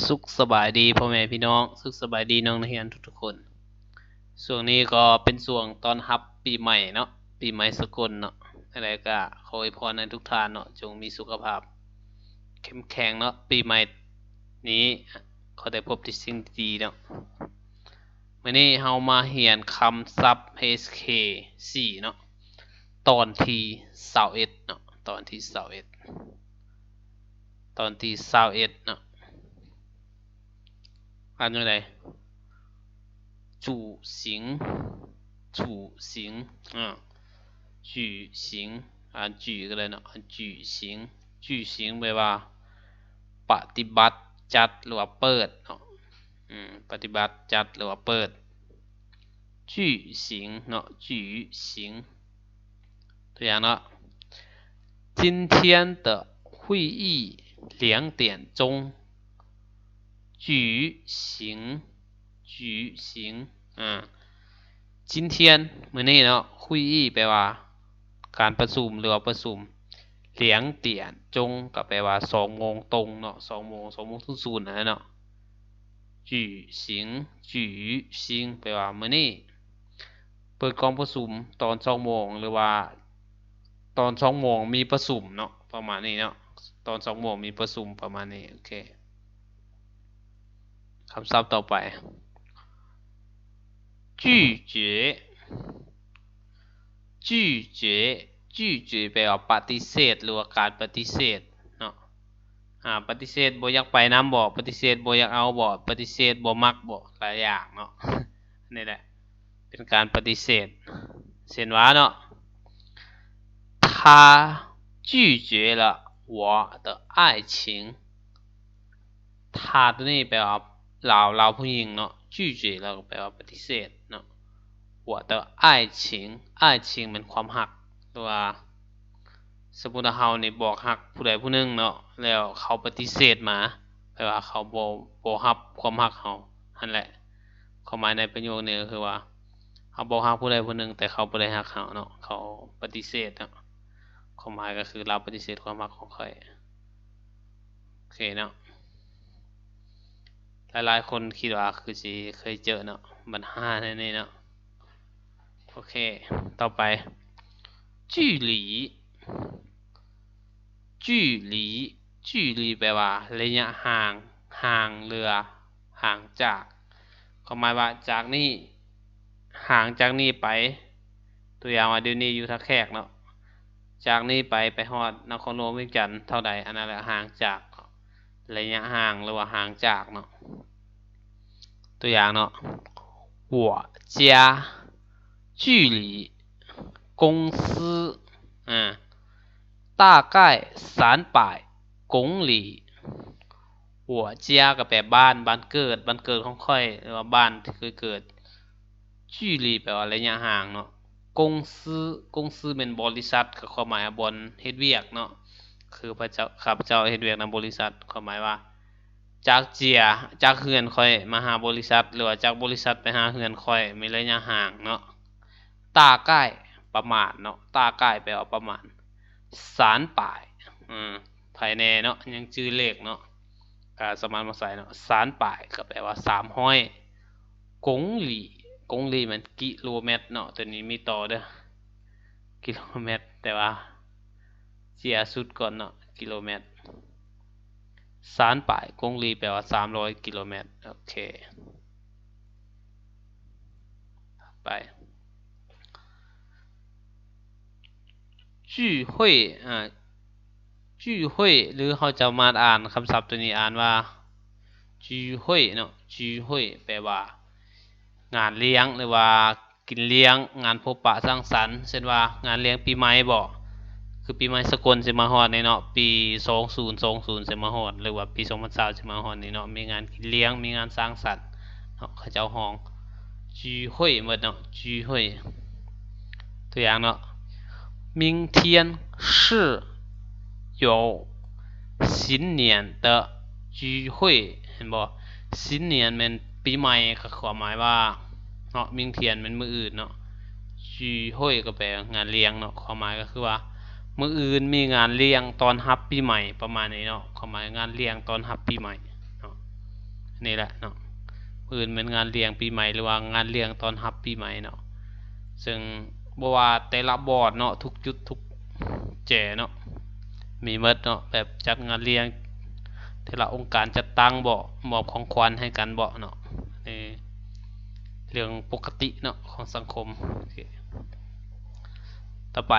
ສຸກສະບາຍດີພໍ່ແມ່ພີ່ນ້ອງ, ສຸກສະບາຍດີນ້ອງນັກຮຽນທຸກໆຄົນ. ຊ່ວງນີ້ກໍເປັນຊ່ວງຕ້ອນຮັບປີໃໝ່ເນາະ, ປີໃໝ່ສາກົນເນາະ. ຈັ່ງໃດກໍຂໍອວຍພອນໃຫ້ທຸກທ່ານເນາະ, ຈົ່ງມີສຸຂະພາບເຂັ້ມແຂງເນາະ. ປີໃໝ່ນີ້ຂໍໄດ້ພົບແຕ່ສິ່ງດີໆເນາະ. ມື້ນີ້ເຮົາມາຮຽນຄຳສັບ ເອສ ເຄ ສີ່ເນາະ, ຕອນທີຊາວເອັດເນາະ, ຕອນທີຊາວເອັດ ຕອນທີຊາວເອັດເນາະ. ອ່ານຈັ່ງໃດ? ຈູຊິງ, ຈູຊິງ, ອ່າ ຈູຊິງ, ອ່ານຈູກໍໄດ້ເນາະ, ອ່ານຈູຊິງ. ຈູຊິງແປວ່າປະຕິບັດ, ຈັດ ຫຼືວ່າເປີດເນາະ, ອືມ ປະຕິບັດ, ຈັດ ຫຼືວ່າເປີດ. ຈູຊິງເນາະ, ຈູຊິງ. ຕົວຢ່າງເນາະ, 今天的会议两点钟举行, 举行. ອ່າ 今天 ມື້ນີ້ເນາະ, 会议 ແປວ່າການປະຊຸມ ຫຼືວ່າປະຊຸມ. 两点钟 ກໍແປວ່າສອງໂມງຕົງເນາະ, ສອງໂມງ, ສອງໂມງສູນໆ ນັ້ນແຫຼະເນາະ. 举行, 举行 ແປວ່າມື້ນີ້. ເປີດກອງປະຊຸມຕອນສອງໂມງ ຫຼືວ່າຕອນສອງໂມງມີປະຊຸມເນາະ, ປະມານນີ້ເນາະ, ຕອນສອງໂມງມີປະຊຸມ ປະມານນີ້. ໂອເຄ, ຄຳສັບຕໍ່ໄປ 拒绝, 拒绝, 拒绝 ແປວ່າປະຕິເສດ ຫຼືວ່າການປະຕິເສດເນາະ. ອາ ປະຕິເສດບໍ່ຢາກໄປນຳບໍ? ປະຕິເສດບໍ່ຢາກເອົາບໍ? ປະຕິເສດບໍ່ມັກບໍ? ຫຼາຍຢ່າງເນາະ. ນີ້ແຫຼະ ເປັນການປະຕິເສດ. ເຊັ່ນວ່າເນາະ, 他拒绝了我的爱情. 他 ຕົວນີ້ແປວ່າລາວ, ລາວຜູ້ຍິງເນາະ, 拒绝 ແລ້ວກໍແປວ່າປະຕິເສດເນາະ. 我的爱情, 爱情 ແມ່ນຄວາມຮັກ ຫຼືວ່າ ສົມມຸດວ່າເຮົານີ້ບອກຮັກຜູ້ໃດຜູ້ໜຶ່ງເນາະ, ແລ້ວເຂົາປະຕິເສດມາ, ແປວ່າເຂົາບໍ່, ບໍ່ຮັບຄວາມຮັກເຮົາຫັ້ນແຫຼະ. ຄວາມໝາຍໃນປະໂຫຍກນີ້ກໍຄືວ່າ ເຮົາບອກຮັກຜູ້ໃດຜູ້ໜຶ່ງ ແຕ່ເຂົາບໍ່ໄດ້ຮັກເຮົາເນາະ, ເຂົາປະຕິເສດເນາະ. ຄວາມໝາຍກໍຄືລາວປະຕິເສດຄວາມຮັກຂອງຂ້ອຍ. ໂອເຄເນາະ, ຫຼາຍໆຄົນຄິດວ່າຄືຊິເຄີຍເຈີເນາະ, ບັນຫາໃນນີ້ເນາະ. ໂອເຄ, ຕໍ່ໄປ 距离, 距离, 距离 ແປວ່າໄລຍະຫ່າງ, ຫ່າງ ຫຼືວ່າຫ່າງຈາກ. ຄວາມໝາຍວ່າຈາກນີ້, ຫ່າງຈາກນີ້ໄປ, ຕົວຢ່າງວ່າດຽວນີ້ຢູ່ທ່າແຂກເນາະ, ຈາກນີ້ໄປ, ໄປຮອດນະຄອນຫຼວງວຽງຈັນເທົ່າໃດ, ອັນນັ້ນແຫຼະຫ່າງຈາກ, ໄລຍະຫ່າງ ຫຼືວ່າຫ່າງຈາກເນາະ. ຕົວຢ່າງເນາະ, 我家距离公司, ອາ, 大概三百公里. 我家 ກໍແປບ້ານ, ບ້ານເກີດ, ບ້ານເກີດຂອງຂ້ອຍ ຫຼືວ່າບ້ານທີ່ເຄີຍເກີດ. 距离 ແປວ່າໄລຍະຫ່າງເນາະ. 公司, 公司 ແມ່ນບໍລິສັດ, ກໍຄວາມໝາຍວ່າບ່ອນເຮັດວຽກເນາະ, ຄືພະເຈົ້າ, ຂ້າພະເຈົ້າເຮັດວຽກນຳບໍລິສັດ. ຄວາມໝາຍວ່າ ຈາກເຈຍ, ຈາກເຮືອນຂ້ອຍມາຫາບໍລິສັດ ຫຼືວ່າຈາກບໍລິສັດໄປຫາເຮືອນຂ້ອຍ ມີໄລຍະຫ່າງເນາະ. 大概 ປະມານເນາະ, 大概 ແປວ່າປະມານ. 三百, ອາ, ໃຜແນ່ເນາະ, ຍັງຈື່ເລກເນາະ, ກໍສາມາດມາໃສ່ເນາະ. 三百 ກໍແປວ່າສາມຮ້ອຍ. 公里, 公里 ແມ່ນກິໂລແມັດເນາະ, ຕົວນີ້ມີຕໍ່ເດີ ກິໂລແມັດ, ແຕ່ວ່າເຈຍສຸດກ່ອນເນາະ, ກິໂລແມັດ. ສາມຮ້ອຍ ກົງລີ ແປວ່າສາມຮ້ອຍກິໂລແມັດ. ໂອເຄ ຖັດໄປ 聚会 ອ່າ 聚会 ຫຼືເຮົາຈະມາອ່ານຄຳສັບໂຕນີ້ອ່ານວ່າ 聚会 ເນາະ, 聚会 ແປວ່າງານລ້ຽງ ຫຼືວ່າ ກິນລ້ຽງ, ງານພົບປະສັງສັນ, ເຊັ່ນວ່າງານລ້ຽງປີໃໝ່ບໍ, ຄືປີໃໝ່ສາກົນຊິມາຮອດນີ້ເນາະ, ປີສອງພັນຊາວສອງຊິມາຮອດ ຫຼືວ່າປີສອງພັນຊາວຊິມາຮອດນີ້ເນາະ, ມີງານກິນລ້ຽງ, ມີງານສັງສັນເນາະ, ເຂົາເຈົ້າຮ້ອງ 聚会 ໝົດເນາະ, 聚会. ຕົວຢ່າງເນາະ, 明天是有新年的聚会 ເຫັນບໍ່? 新年 ແມ່ນປີໃໝ່ ກໍຄວາມໝາຍວ່າເນາະ, 明天 ແມ່ນມື້ອື່ນເນາະ, 聚会 ກໍແປວ່າງານລ້ຽງເນາະ, ຄວາມໝາຍກໍຄືວ່າມື້ອື່ນມີງານລ້ຽງຕ້ອນຮັບປີໃໝ່ ປະມານນີ້ເນາະ, ຄວາມໝາຍງານລ້ຽງຕ້ອນຮັບປີໃໝ່ເນາະ. ນີ້ແຫຼະເນາະ. ມື້ອື່ນແມ່ນງານລ້ຽງປີໃໝ່ ຫຼືວ່າງານລ້ຽງຕ້ອນຮັບປີໃໝ່ເນາະ. ເຊິ່ງບໍ່ວ່າແຕ່ລະບ່ອນເນາະ ທຸກຈຸດທຸກແຈເນາະ ມີໝົດເນາະ ແບບຈັດງານລ້ຽງ ແຕ່ລະອົງການຈັດຕັ້ງເບາະ ມອບຂອງຂວັນໃຫ້ກັນເບາະເນາະ. ເອີ ເລື່ອງປົກກະຕິເນາະຂອງສັງຄົມ. ໂອເຄ ຕໍ່ໄປ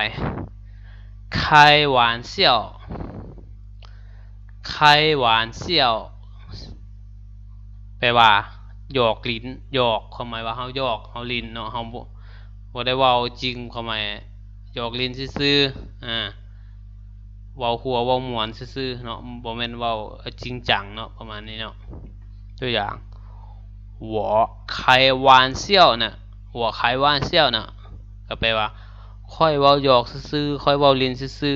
ໄຄວານຊ່ຽວ ໄຄວານຊ່ຽວ ແປວ່າຫຍອກຫຼິ້ນ ຫຍອກ ຄວາມໝາຍວ່າເຮົາຫຍອກ ເຮົາຫຼິ້ນເນາະ ເຮົາບໍ່ ບໍ່ໄດ້ເວົ້າຈິງ ຄວາມໝາຍຫຍອກຫຼິ້ນຊື່ໆ ອາ ເວົ້າຫົວເວົ້າມ່ວນຊື່ໆເນາະ ບໍ່ແມ່ນເວົ້າຈິງຈັງເນາະ ປະມານນີ້ເນາະ. ຕົວຢ່າງ 我开玩笑呢 我开玩笑呢 ກໍແປວ່າ ຂ້ອຍເວົ້າຫຍອກຊື່ໆ ຂ້ອຍເວົ້າຫຼິ້ນຊື່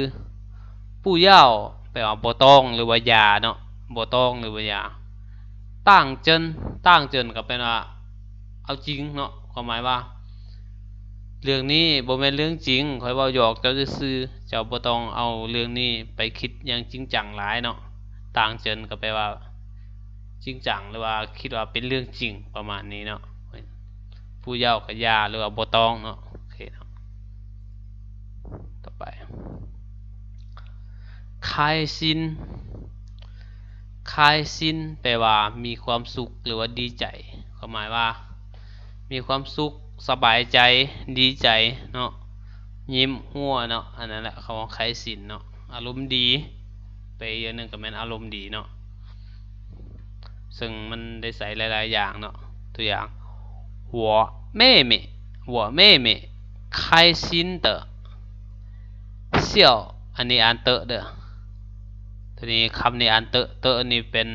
ໆ. 不要 ແປວ່າບໍ່ຕ້ອງ ຫຼືວ່າຢ່າເນາະ ບໍ່ຕ້ອງ ຫຼືວ່າຢ່າ. 当真 当真 ກໍແປວ່າເອົາຈິງເນາະ ຄວາມໝາຍວ່າ ເລື່ອງນີ້ບໍ່ແມ່ນເລື່ອງຈິງ ຂ້ອຍເວົ້າຫຍອກເຈົ້າຊື່ໆ ເຈົ້າບໍ່ຕ້ອງເອົາເລື່ອງນີ້ໄປຄິດຢ່າງຈິງຈັງຫຼາຍເນາະ. 当真 ກໍແປວ່າຈິງຈັງ ຫຼືວ່າຄິດວ່າເປັນເລື່ອງຈິງ ປະມານນີ້ເນາະ. 不要 ກໍຢ່າ ຫຼືວ່າບໍ່ຕ້ອງເນາະ. ໂອເຄເນາະ ຕໍ່ໄປ 开心 开心 ແປວ່າມີຄວາມສຸກ ຫຼືວ່າດີໃຈ ຄວາມໝາຍວ່າມີຄວາມສຸກ ສະບາຍໃຈ ດີໃຈເນາະ ຍິ້ມ ຫົວເນາະ ອັນນັ້ນແຫຼະ ຄຳວ່າ 开心 ເນາະ ອາລົມດີ ແປອີກຢ່າງໜຶ່ງກໍແມ່ນອາລົມດີເນາະ ເຊິ່ງມັນໄດ້ໃຊ້ຫຼາຍໆຢ່າງເນາະ. ຕົວຢ່າງ 我妹妹 我妹妹开心的笑 ອັນນີ້ອ່ານເຕີເດີ ຕົວນີ້ ຄຳນີ້ອ່ານເຕີ ເຕີນີ້ເປັນ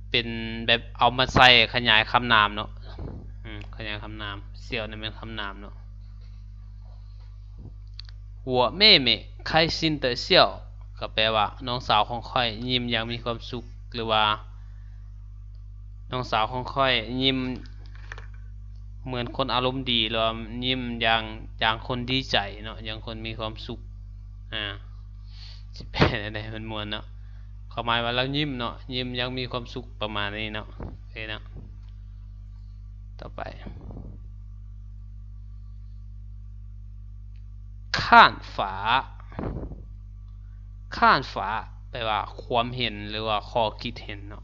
ເປັນແບບເອົາມາໃສ່ຂະຫຍາຍຄຳນາມເນາະ ອືມ ຂະຫຍາຍຄຳນາມ 笑ນີ້ແມ່ນຄຳນາມເນາະ. 我妹妹开心的笑 ກໍແປວ່າ ນ້ອງສາວຂອງຂ້ອຍຍິ້ມຢ່າງມີຄວາມສຸກ ຫຼືວ່າ ນ້ອງສາວຂອງຂ້ອຍຍິ້ມເໝືອນຄົນອາລົມດີ ຫຼືວ່າຍິ້ມຢ່າງ ຢ່າງຄົນດີໃຈເນາະ ຢ່າງຄົນມີຄວາມສຸກ ອາ ຊິແປແນວໃດໃຫ້ມັນມ່ວນເນາະ ຄວາມໝາຍວ່າລາວຍິ້ມເນາະ ຍິ້ມຢ່າງມີຄວາມສຸກ ປະມານນີ້ເນາະ ໂອເຄເນາະ. ຕໍ່ໄປ 看法 看法 ແປວ່າຄວາມເຫັນ ຫຼືວ່າຂໍ້ຄິດເຫັນເນາະ.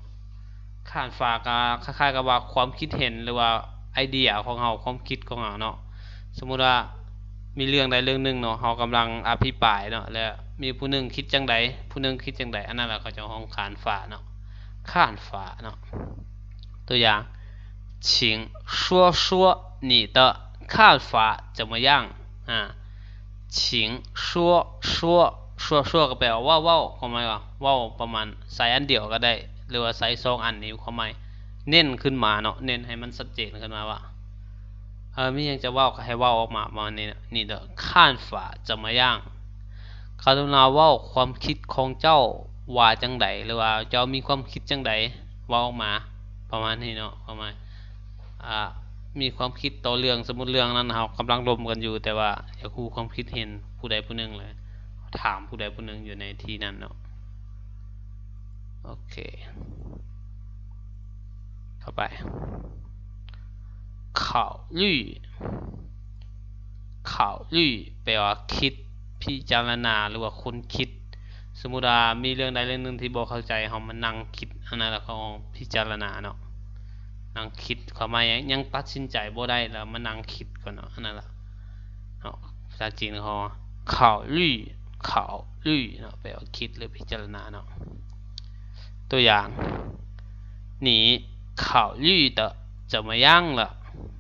看法 ກໍຄ້າຍໆກັບວ່າຄວາມຄິດເຫັນ ຫຼືວ່າໄອເດຍຂອງເຮົາ ຄວາມຄິດຂອງເຮົາເນາະ. ສົມມຸດວ່າມີເລື່ອງໃດເລື່ອງໜຶ່ງເນາະ ເຮົາກຳລັງອະພິປາຍເນາະ ແລ້ວມີຜູ້ໜຶ່ງຄິດຈັ່ງໃດ ຜູ້ໜຶ່ງຄິດຈັ່ງໃດ ອັນນັ້ນແຫຼະເຂົາເຈົ້າຮ້ອງ 看法 ເນາະ 看法 ເນາະ. ຕົວຢ່າງ 请说说你的看法怎么样 ອາ 请说说 说说 ກໍແປວ່າເວົ້າ ເວົ້າ ຄວາມໝາຍວ່າເວົ້າປະມານໃສ່ອັນດຽວກໍໄດ້ ຫຼືວ່າໃສ່ສອງອັນນີ້ ຄວາມໝາຍເນັ້ນຂຶ້ນມາເນາະ ເນັ້ນໃຫ້ມັນຊັດເຈນຂຶ້ນມາວ່າ ເອີ ມີຫຍັງຈະເວົ້າກໍໃຫ້ເວົ້າອອກມາປະມານນີ້ເນາະ 你的看法怎么样 ກະລຸນາເວົ້າຄວາມຄິດຂອງເຈົ້າວ່າຈັ່ງໃດ ຫຼືວ່າເຈົ້າມີຄວາມຄິດຈັ່ງໃດ ເວົ້າອອກມາ ປະມານນີ້ເນາະ ຄວາມໝາຍ ອ່າ ມີຄວາມຄິດຕໍ່ເລື່ອງ ສົມມຸດເລື່ອງນັ້ນເຮົາກຳລັງລົມກັນຢູ່ ແຕ່ວ່າຢາກຮູ້ຄວາມຄິດເຫັນຜູ້ໃດຜູ້ໜຶ່ງ ແລ້ວຖາມຜູ້ໃດຜູ້ໜຶ່ງຢູ່ໃນທີ່ນັ້ນເນາະ ໂອເຄ ຕໍ່ໄປ 考虑 考虑 ແປວ່າຄິດ ພິຈາລະນາ ຫຼືວ່າຄົ້ນຄິດ ສົມມຸດວ່າມີເລື່ອງໃດເລື່ອງໜຶ່ງທີ່ບໍ່ເຂົ້າໃຈ ເຮົາມານັ່ງຄິດ ອັນນັ້ນລະເຂົາເອີ້ນພິຈາລະນາເນາະ ນັ່ງຄິດ ຄວາມໝາຍຫຍັງ ຍັງຕັດສິນໃຈບໍ່ໄດ້ ແລ້ວມານັ່ງຄິດກ່ອນເນາະ ອັນນັ້ນລະເນາະ ພາສາຈີນເຂົາ 考虑 考虑 ເນາະ ແປວ່າຄິດ ຫຼື ພິຈາລະນາເນາະ. ຕົວຢ່າງ 你考虑得怎么样了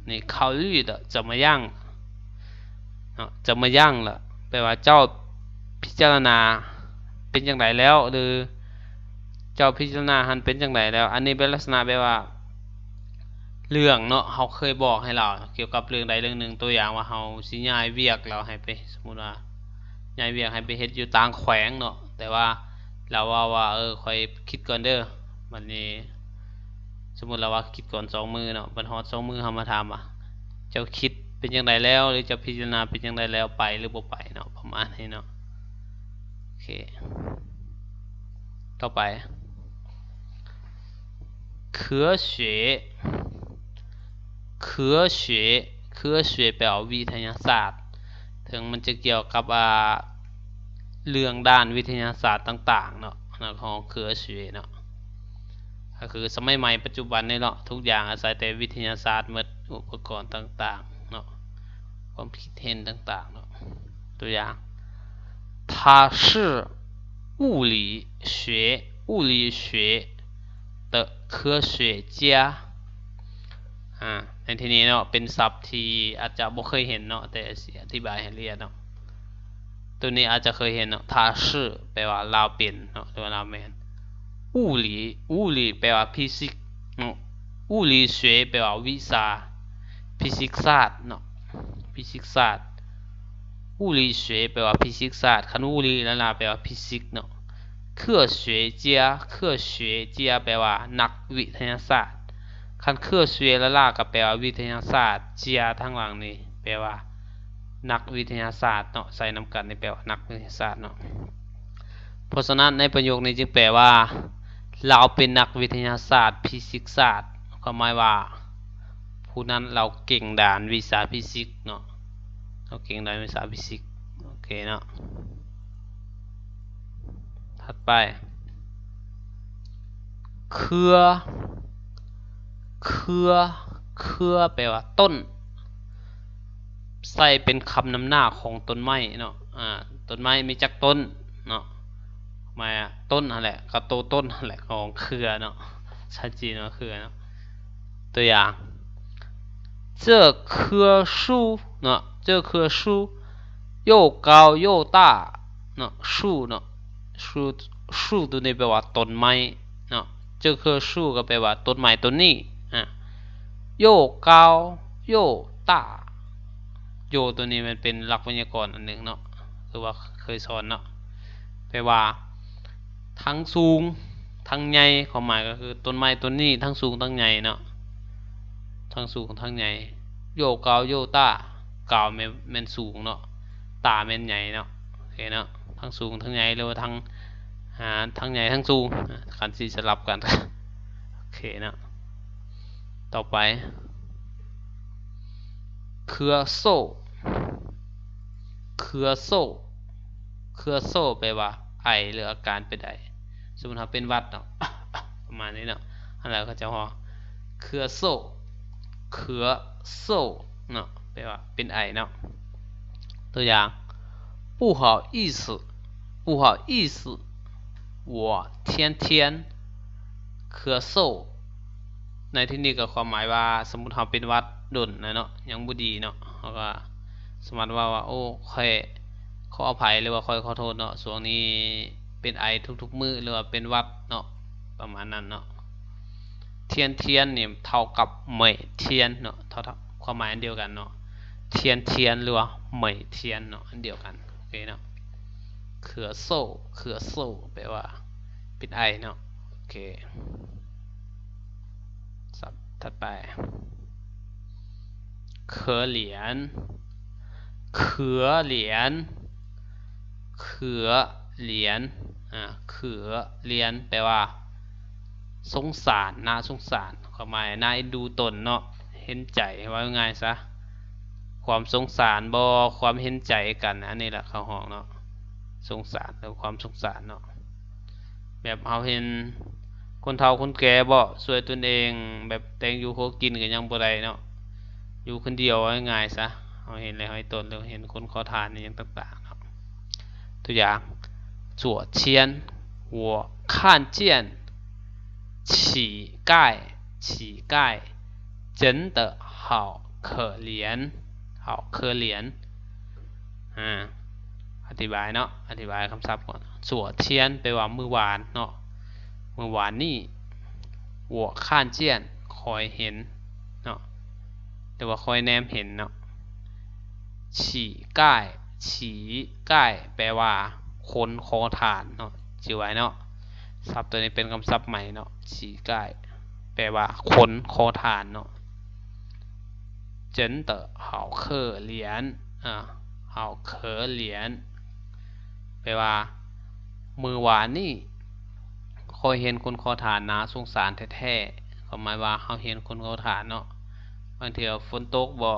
你考虑得怎么样 ເນາະ 怎么样了 ແປວ່າເຈົ້າພິຈາລະນາເປັນຈັ່ງໃດແລ້ວ ຫຼື ເຈົ້າພິຈາລະນາຫັ້ນເປັນຈັ່ງໃດແລ້ວ ອັນນີ້ເປັນລັກສະນະແບບວ່າ ເລື່ອງເນາະ ເຮົາເຄີຍບອກໃຫ້ລາວກ່ຽວກັບເລື່ອງໃດເລື່ອງໜຶ່ງ ຕົວຢ່າງວ່າເຮົາຊິຍ້າຍວຽກ ລາວໃຫ້ໄປ ສົມມຸດວ່າຍ້າຍວຽກໃຫ້ໄປເຮັດຢູ່ຕ່າງແຂວງເນາະ ແຕ່ວ່າລາວເວົ້າວ່າ ເອີ ຂ້ອຍຄິດກ່ອນເດີ ບັດນີ້ ສົມມຸດລາວວ່າຄິດກ່ອນສອງມື້ເນາະ ບັດຮອດສອງມື້ເຮົາມາຖາມວ່າ ເຈົ້າຄິດເປັນຈັ່ງໃດແລ້ວ ຫຼື ເຈົ້າພິຈາລະນາເປັນຈັ່ງໃດແລ້ວ ໄປ ຫຼື ບໍ່ໄປເນາະ ປະມານນີ້ເນາະ ໂອເຄ ຕໍ່ໄປ科学 科学 科学 ແປວ່າວິທະຍາສາດ ເຖິງມັນຈະກ່ຽວກັບ ອ່າ ເລື່ອງດ້ານວິທະຍາສາດຕ່າງໆເນາະ ເນາະ ຂອງ 科学 ເນາະ ກໍຄືສະໄໝໃໝ່ປັດຈຸບັນນີ້ເນາະ ທຸກຢ່າງອາໄສແຕ່ວິທະຍາສາດໝົດ ອຸປະກອນຕ່າງໆເນາະ ຄວາມຄິດເຫັນຕ່າງໆເນາະ ຕົວຢ່າງ 他是物理学 物理学 的科学家 ອາ ໃນທີ່ນີ້ເນາະ ເປັນສັບທີ່ອາດຈະບໍ່ເຄີຍເຫັນເນາະ ແຕ່ຊິອະທິບາຍໃຫ້ລະອຽດເນາະ ໂຕນີ້ອາດຈະເຄີຍເຫັນເນາະ 他是 ແປວ່າລາວເປັນເນາະ ຫຼືວ່າລາວແມ່ນ 物理 物理 ແປວ່າຟີຊິກເນາະ 物理学 ແປວ່າວິຊາຟີຊິກສາດເນາະ ຟີຊິກສາດ 物理学 ແປວ່າຟີຊິກສາດ ຄັນ 物理 ລະລາ ແປວ່າຟີຊິກເນາະ 科学家 科学家 ແປວ່ານັກວິທະຍາສາດ ຄັນ 科学 ລະລາ ກໍແປວ່າວິທະຍາສາດ 家 ທາງຫຼັງນີ້ແປວ່ານັກວິທະຍາສາດເນາະ ໃສ່ນຳກັນນີ້ແປວ່ານັກວິທະຍາສາດເນາະ ເພາະສະນັ້ນໃນປະໂຫຍກນີ້ຈຶ່ງແປວ່າ ລາວເປັນນັກວິທະຍາສາດຟີຊິກສາດ ຄວາມໝາຍວ່າ ຜູ້ນັ້ນລາວເກັ່ງດ້ານວິຊາຟີຊິກເນາະ ລາວເກັ່ງດ້ານວິຊາຟີຊິກ ໂອເຄເນາະ ຖັດໄປ ເຄືອ ເຄືອ ເຄືອ ແປວ່າຕົ້ນ ໃຊ້ເປັນຄຳນຳໜ້າຂອງຕົ້ນໄມ້ເນາະ ອາ ຕົ້ນໄມ້ມີຈັກຕົ້ນເນາະ ໝາຍວ່າຕົ້ນຫັ້ນແຫຼະ ກໍໂຕຕົ້ນຫັ້ນແຫຼະ ຂອງເຄືອເນາະ ພາສາຈີນວ່າເຄືອເນາະ ຕົວຢ່າງ 这棵树ເນາະ 这棵树又高又大 ເນາະ 树ເນາະ 树 树 ໂຕນີ້ແປວ່າຕົ້ນໄມ້ເນາະ 这棵树 ກໍແປວ່າຕົ້ນໄມ້ຕົ້ນນີ້ ອາ 又高又大 又 ໂຕນີ້ມັນເປັນຫຼັກໄວຍາກອນອັນໜຶ່ງເນາະ ຄືວ່າເຄີຍສອນເນາະ ແປວ່າທັງສູງທັງໃຫຍ່ ຄວາມໝາຍກໍຄືຕົ້ນໄມ້ຕົ້ນນີ້ທັງສູງທັງໃຫຍ່ເນາະ ທັງສູງທັງໃຫຍ່ 又高又大 高 ແມ່ນ ແມ່ນສູງເນາະ 大 ແມ່ນໃຫຍ່ເນາະ ໂອເຄເນາະ ທັງສູງທັງໃຫຍ່ ຫຼືວ່າທັງ ອ່າ ທັງໃຫຍ່ທັງສູງ ຄັນຊິສະຫຼັບກັນ ໂອເຄເນາະ ຕໍ່ໄປ 咳嗽 咳嗽 咳嗽 ແປວ່າໄອ ຫຼືອາການເປັນໄອ ສົມມຸດເຮົາເປັນຫວັດເນາະ ປະມານນີ້ເນາະ ອັນນັ້ນເຂົາເຈົ້າຮ້ອງ 咳嗽 咳嗽 ເນາະ ແປວ່າເປັນໄອເນາະ ຕົວຢ່າງ 不好意思 不好意思 我天天咳嗽 ໃນທີ່ນີ້ກໍຄວາມໝາຍວ່າ ສົມມຸດເຮົາເປັນຫວັດດົນນະເນາະ ຍັງບໍ່ດີເນາະ ເຮົາກໍສາມາດເວົ້າວ່າ ໂອ້ ຂ້ອຍຂໍອະໄພ ຫຼືວ່າຂ້ອຍຂໍໂທດເນາະ ຊ່ວງນີ້ເປັນໄອທຸກໆມື້ ຫຼືວ່າເປັນຫວັດເນາະ ປະມານນັ້ນເນາະ 天天 ນີ້ເທົ່າກັບ每天 ເນາະ ເທົ່າ ຄວາມໝາຍອັນດຽວກັນເນາະ 天天 ຫຼືວ່າ每天 ເນາະ ອັນດຽວກັນ ໂອເຄເນາະ 咳嗽 咳嗽 ແປວ່າເປັນໄອເນາະ ໂອເຄ ສັບຖັດໄປ 可怜 可怜 可怜 ອາ 可怜 ແປວ່າສົງສານ ໜ້າສົງສານ ຄວາມໝາຍໜ້າເອັນດູຕົນເນາະ ເຫັນໃຈ ເວົ້າງ່າຍໆຊະ ຄວາມສົງສານບໍ ຄວາມເຫັນໃຈກັນ ອັນນີ້ລະເຂົາຮ້ອງເນາະ ສົງສານ ຫຼືຄວາມສົງສານເນາະ ແບບເຮົາເຫັນຄົນເຖົ້າຄົນແກ່ບໍ ຊ່ວຍຕົນເອງ ແບບແຕ່ງຢູ່ຄົວກິນກໍຍັງບໍ່ໄດ້ເນາະ ຢູ່ຄົນດຽວ ເວົ້າງ່າຍໆຊະ ເຮົາເຫັນແລ້ວຫ້ອຍຕົນ ຫຼືເຫັນຄົນຂໍທານອີ່ຫຍັງຕ່າງໆເນາະ ຕົວຢ່າງ 昨天我看见乞丐 乞丐 真的好可怜 好可怜 ອາ ອະທິບາຍເນາະ ອະທິບາຍຄຳສັບກ່ອນ 昨天 ແປວ່າມື້ວານເນາະ ມື້ວານນີ້ 我看见 ຂ້ອຍເຫັນເນາະ ຫຼືວ່າຂ້ອຍແນມເຫັນເນາະ 乞丐 乞丐 ແປວ່າຄົນຂໍທານເນາະ ຈື່ໄວ້ເນາະ ສັບໂຕນີ້ເປັນຄຳສັບໃໝ່ເນາະ 乞丐 ແປວ່າຄົນຂໍທານເນາະ 真的好可怜 ອາ 好可怜 ແປວ່າ ມື້ວານນີ້ ຂ້ອຍເຫັນຄົນຂໍທານໜ້າສົງສານແທ້ໆ ຄວາມໝາຍວ່າເຮົາຮຽນຄົນເຂົ້າຖານເນາະ. ບາງເທື່ອຝົນຕົກບໍ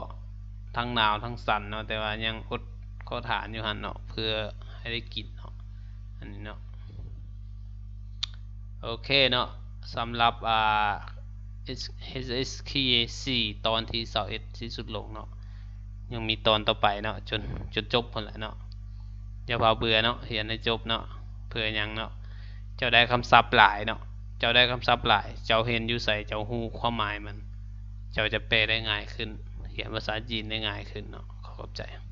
ທັງໜາວທັງສັນເນາະ ແຕ່ວ່າຍັງອົດເຂົ້າຖານຢູ່ຫັ້ນເນາະ ເພື່ອໃຫ້ໄດ້ກິນເນາະ ອັນນີ້ເນາະ. ໂອເຄເນາະ ສຳລັບ ອ່າ ເອສ ເອສ ເອສ ເອັສ ທີ ສີ່ ຕອນທີຊາວເອັດ ສິ້ນສຸດລົງເນາະ. ຍັງມີຕອນຕໍ່ໄປເນາະ ຈົນ ຈົນຈົບພຸ້ນແຫຼະເນາະ. ຢ່າພາວເບື່ອເນາະ ຮຽນໃຫ້ຈົບເນາະ. ເພື່ອຫຍັງເນາະ? ເຈົ້າໄດ້ຄຳສັບຫຼາຍເນາະ ເຈົ້າໄດ້ຄຳສັບຫຼາຍ ເຈົ້າເຫັນຢູ່ໃສ ເຈົ້າຮູ້ຄວາມໝາຍມັນ ເຈົ້າຈະແປໄດ້ງ່າຍຂຶ້ນ ຮຽນພາສາຈີນໄດ້ງ່າຍຂຶ້ນເນາະ. ຂໍຂອບໃຈ.